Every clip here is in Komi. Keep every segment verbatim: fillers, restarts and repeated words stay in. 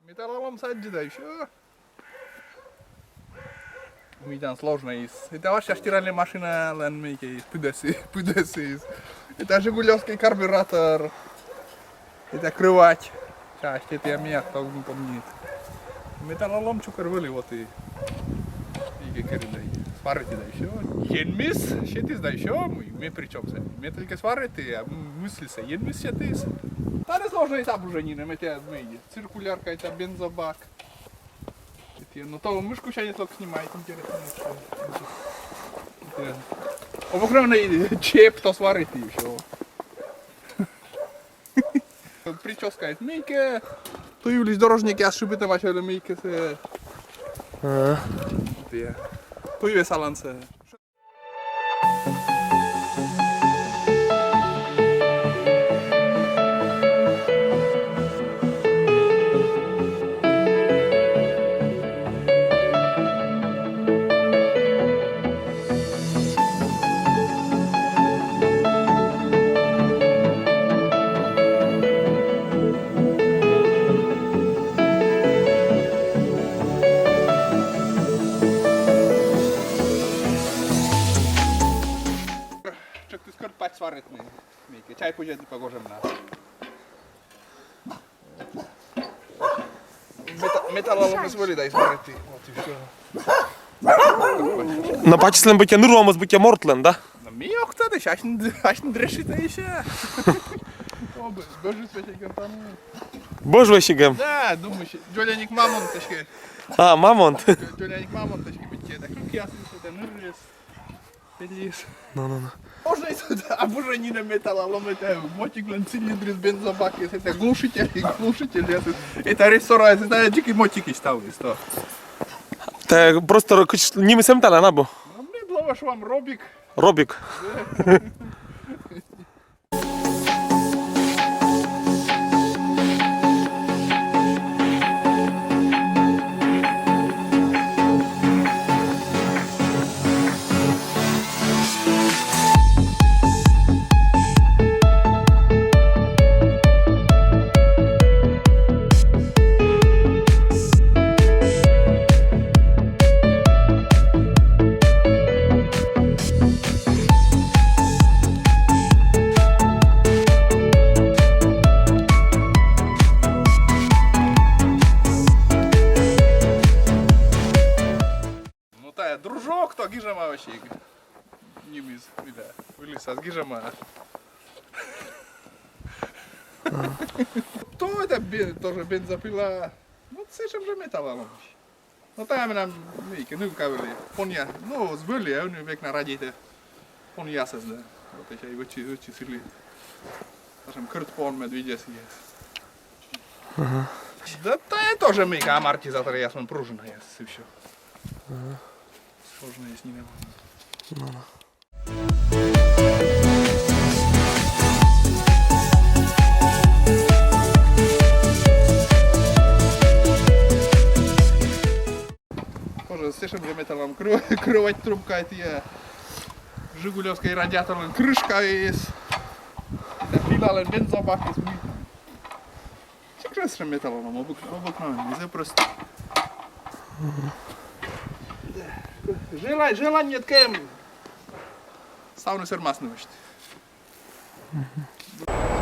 Металлолом садзи да ещё. Митян сложно из. Это вообще стиральная машина, лен мейке из. Пыдеси, пыдеси из. Это жигулевский карбюратор. Это кровать. Сейчас, это я меня кто не помнит. Металлолом чукар вели вот и. И кекердей. Сварити да ещё. Енмис, щетис да ещё. Мы, мы при чем с этим? Металлика сварити, а мысль с енмис щетис. Тады сложно и саб уже не на мете, мы. Циркулярка, это бензобак. Это, ну, то мышку ща не только снимает, интересно, что. Это обыкновенный чеп, то сварит и всё. Прическа это мейке. Туй улись дорожник, я ошибиться начали мейке с. Ага. Это. Туй весалансе. Чек ты скорт пать сваритны. Мейке, чай пусть это погожем на. Мета-, металлолом из вели да и сварити. Вот и всё. Но пачислен быттьӧ ныр вомыс быттьӧ мортлӧн, да? Но ми ог тӧд, ещё ачын, ачын дрешита ещё. О, б-, бӧжыс весигем там. Бӧж весигем? Да, думаю, ещё. Джоляник мамонт тешке. А, мамонт. Джоляник мамонт тешке быттьӧ. Так, ну, кияс, это нырыс. Пелис. Ну, ну, ну. Можно и сюда, а уже не на металлолом, это мотиклӧн цилиндрыс, бензобакыс, это глушитель, и глушитель, это, это рессора, это, знаете, дикий мотик и стал, и что. Та просто ро-, кыч-, нимыс эм талан абу. Ну, мне было, что вам Робик. Робик. Ну, тая дружок, то гижема вообще. Нимыс, да, вылез, а гижема. То это бен-, тоже бензопила. Вот с этим же металлолом. Ну, тая менам, видите, ну, кавели, понъя, ну, збыли, а у него век на радите. Понъясыс да. Вот это и вычи, вычи сили. Сашем кырт пон мед видес. Ага. Да, тая тоже мейка амортизатор, ясно, пружина, ясно, и всё. Ага. Сложно, если не надо. Ну, ну. Тоже с этим же металлом кры-, крывать трубка, это я. Жигулевский радиаторный крышка есть. Это пила, бензобак есть. Чек же с этим металлом, обык-, обыкновенный, запросто. Желай-, желание ткем. Сауна сермасны вошт.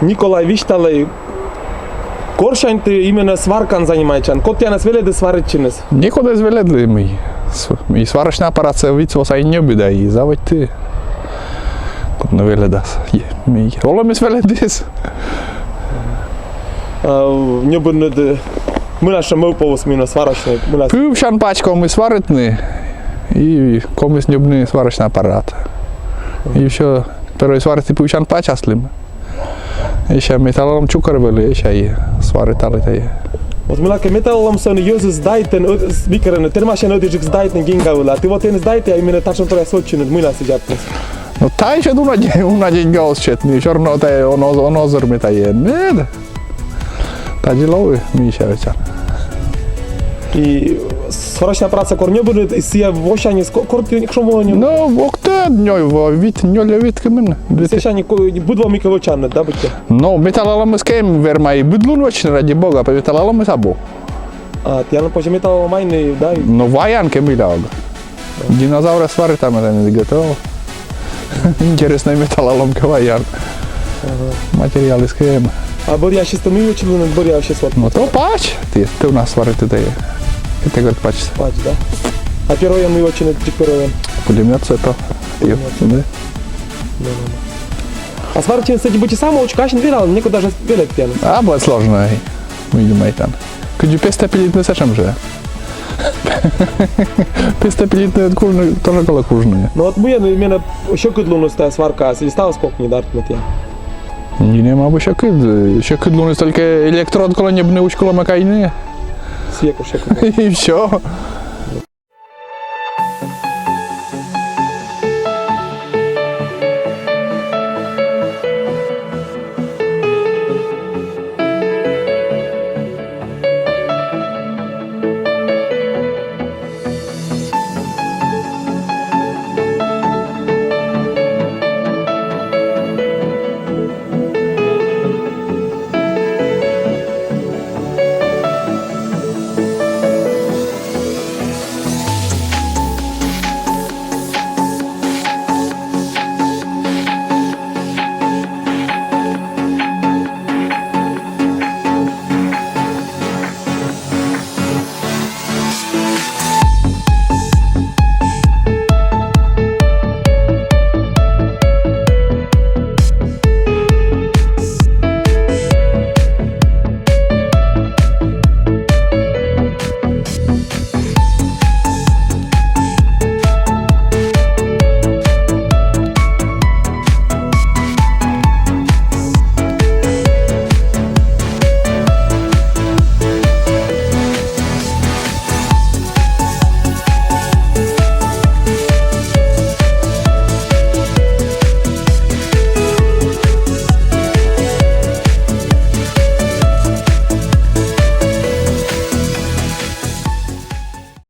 Николай, висьталӧй, корсянь ті именно сваркаӧн занимайтчан? Код тіянӧс велӧдіс сваритчыныс? Некод эз велӧдлы, мый. С-, мый сварочный аппаратсӧ вит во сайын ньӧби да и заводьті. Код нӧ велӧдас. Е, мый. Олӧмыс велӧдіс. А, ньӧбинныд, мыйла сэтшӧм мӧвпъяс, именно сварочный, мыйла? Пывсян пач ковмис сваритны, и ковмис ньӧбны сварочный аппарат. И всё. Первой сваритны пывсян пач аслым. Эшшӧ металлолом чукӧр вӧлі, эшшӧ и свариталі тайӧ. Вот мыйла кӧ металлолом сэні йӧзыс сдайтӧны, э, с-, мый керӧны, тэрмасьӧны ӧдйӧджык сдайтны деньга вылӧ. А ті вот эн сдайтӧй, а именно татшӧм торъяс вӧчинныд, мыйла сідз артмис? Но тайӧ ещӧ уна де-, уна деньга оз сетны, всё равно тайӧ он оз-, он озыр ме тайӧ. Нет. Тадзи лои, мися, вӧчан. И сварочный аппаратсӧ кор ньӧбинныд, и сійӧ восяньыс ко-, кор ті кутшӧм во ньӧбинныд? Но, ог тӧд, нёль во, вит, нёль во вит кымын. Сэтшӧм ко-, быд во мыйкӧ вӧчанныд, да, быттьӧ? Но, металлоломыс кӧ эм верма и быд лун вӧчны, ради бога, по металлоломыс абу. А, тіян позьӧ металлолом айны, да? Но ваян кӧ мыйла ог. Динозаврӧс сваритам, это не готово. Интереснӧй металлолом кӧ ваян. Материалыс кӧ эм. А бӧръясьыс ті мый вӧчлінныд, бӧръясьыс вот? Но то пач, ті, ті у нас сваритӧ, категория пач. Пач, да? А первойӧн мый вӧчинныд, дзик первойӧн? Пулемёт, сӧтӧ. Пулемёт. Да. А сваритчыны сэтшӧм быттьӧ самоучка, асьныд велалӧ, некод даже велӧдӧ тіянӧс? А быд сложнӧй, мый думайтан. Кыдзи пестӧ пилитны, сэтшӧм жӧ. Пестӧ пилитны, кужны, тоже колӧ кужны. Но вот мый, ну, именно сьӧкыдлуныс тайӧ сваркаыс, или ставыс кокни да артмӧ тіян? Нинӧм абу сьӧкыд, сьӧкыдлуныс только электрод колӧ ньӧбны, уськолӧмӧ кайны. Сійӧ кӧ сьӧкыд. И всё.